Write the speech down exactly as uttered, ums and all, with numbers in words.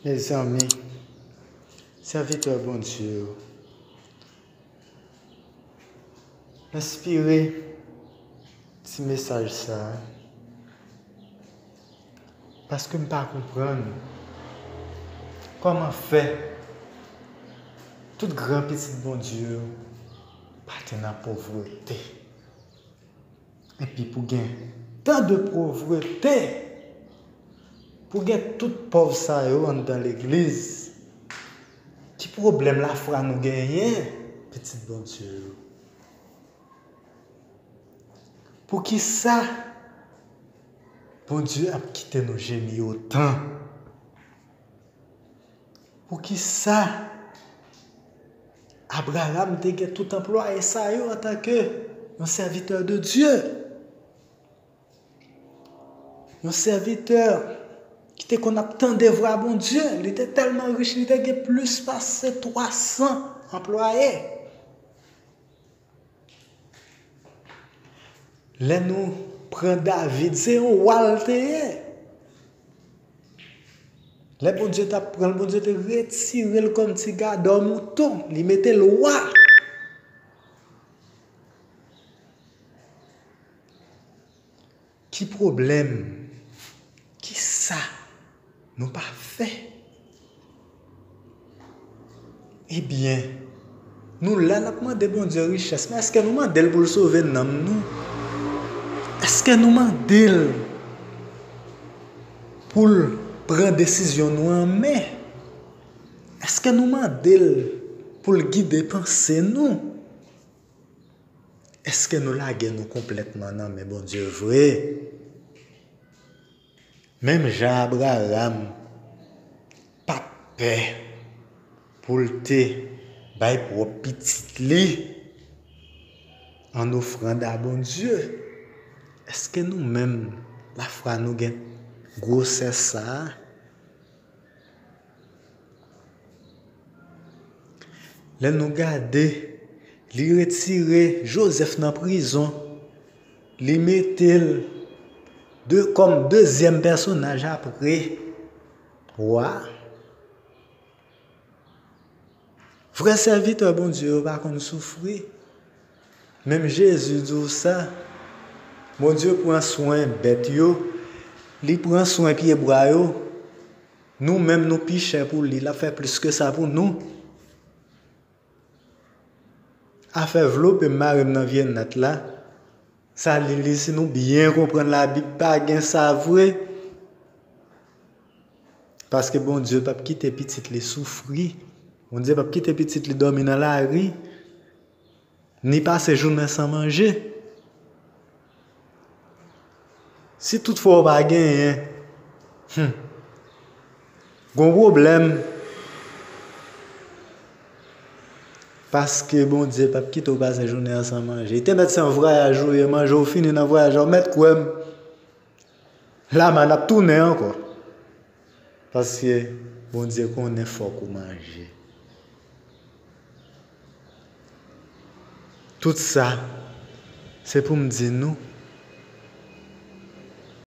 Mezanmi, sèvitè Bondye yo, enspire ti mesaj sa a, paske m pa konprann kòman fè tout gran pitit Bondye yo pa te nan povrete. Epi pou gen tan de povrete, pou gen tout pòv sa yo anndan legliz, ki pwoblèm lafwa nou genyen, pitit Bondye yo? Poukisa Bondye ap kite nou jemi otan? Poukisa Abraram te gen tout anplwaye sa yo antanke yon sèvitè de Dye? Yon sèvitè ki te konn ap tande vwa Bondye, li te tèlman rich, li te gen plis pase twa san anplwaye. Lè nou pran David, se yon wa l te ye. Lè Bondye t ap pran l, Bondye te retire l kòm ti gadò mouton, li mete l wa. Ki pwoblèm? Kisa nou pa fè? Ebyen, nou la n ap mande Bondye richès, men èske nou mande l pou l sove nanm nou? Èske nou mande l pou l pran desizyon nou an men? Èske nou mande l pou l gide panse nou? Èske nou lage nou konplètman nan men Bondye vre? Menm jan Abraram pa t pè pou l te bay pwòp pitit li an ofrann a Bondye, èske nou menm lafwa nou gen gwosè sa a? Lè nou gade, li retire Jozèf nan prizon, li mete l de, kòm dezyèm pèsonaj apre wa. Vrè sèvitè Bondye yo pa konn soufri. Menm Jezi di w sa. Bondye pran swen bèt yo, li pran swen pyebwa yo. Nou menm, nou pi chè pou li, l ap fè plis ke sa pou nou. Afè vlope m, mare m nan vye nat la, sa li li, si nou byen konprann Labib, pa gen sa vre. Paske Bondye p ap kite pitit li soufri. Bondye p ap kite pitit li dòmi nan lari, ni pase jounen san manje. Si toutfwa w pa genyen, hmm, gon pwoblèm. Paske Bondye p ap kite w pase jounen an san manje. Li te mèt se yon vwayaj ou ye, manje w fini nan vwayaj la, ou mèt kwè m. Lamann ap tounen ankò. Paske Bondye konnen fòk ou manje. Tout sa, se pou m di nou,